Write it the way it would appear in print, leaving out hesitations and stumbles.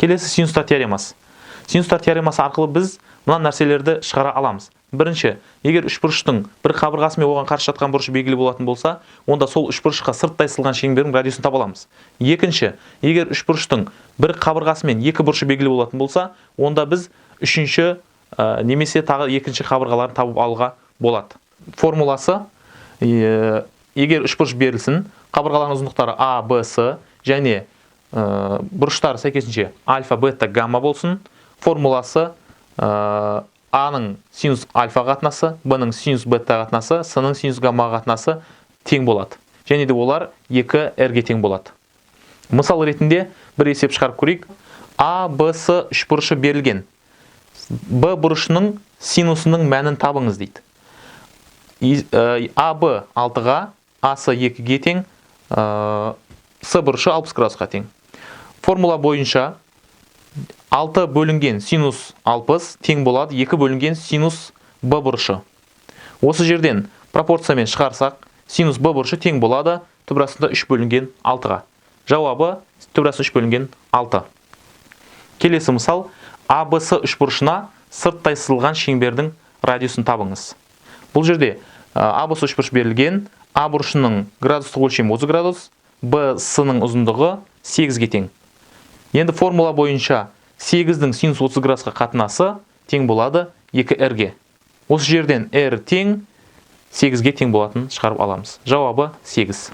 Келесі синустар теоремасы. Синустар теоремасы арқылы біз мына нәрселерді шығара аламыз. Бірінші, егер үшбұрыштың бір қабырғасы мен оған қарсы жатқан бұрышы белгілі болатын болса, онда сол үшбұрышқа сырттай сызылған шеңбердің радиусын таба аламыз. Екінші, егер үшбұрыштың бір қабырғасы мен екі бұрышы белгілі болатын болса, онда біз үшінші немесе тағы екінші қабырғаларын тауып алуға болады. Формуласы, егер үшбұрыш берілсін, қабырғаларының ұзындықтары А, Б, С және бұрыштары сәйкесінше альфа, бета, гамма болсын. Формуласы А-ның синус альфа қатынасы, Б-ның синус бета қатынасы, С-ның синус гамма қатынасы тең болады. Және де олар 2 R-ге тең болады. Мысал ретінде бір есеп шығарып көрейік. А, Б, С үшбұрышы берілген. Б бұрышының синусының мәнін табыңыз дейді. А, Б 6-ға, А, С 2-ге тең, С бұрышы 60 градусқа тең. Формула бойынша 6 бөлінген синус 60 тең болады 2 бөлінген синус Б бұрышы. Осы жерден пропорциямен шығарсақ, синус Б бұрышы тең болады түбір астында 3 бөлінген 6-ға. Жауабы түбір астында 3 бөлінген 6. Келесі мысал, А, Б, С үшбұрышына сырттай сызылған шеңбердің радиусын табыңыз. Бұл жерде А, Б, С үшбұрыш берілген, А бұрышының градустық өлшемі 30 градус, Б, С-ның ұзындығы 8-ге тең. Енді формула бойынша 8-дің синус 30 градусқа қатынасы тең болады 2 R-ге. Осы жерден R тең 8-ге тең болатын шығарып аламыз. Жауабы 8.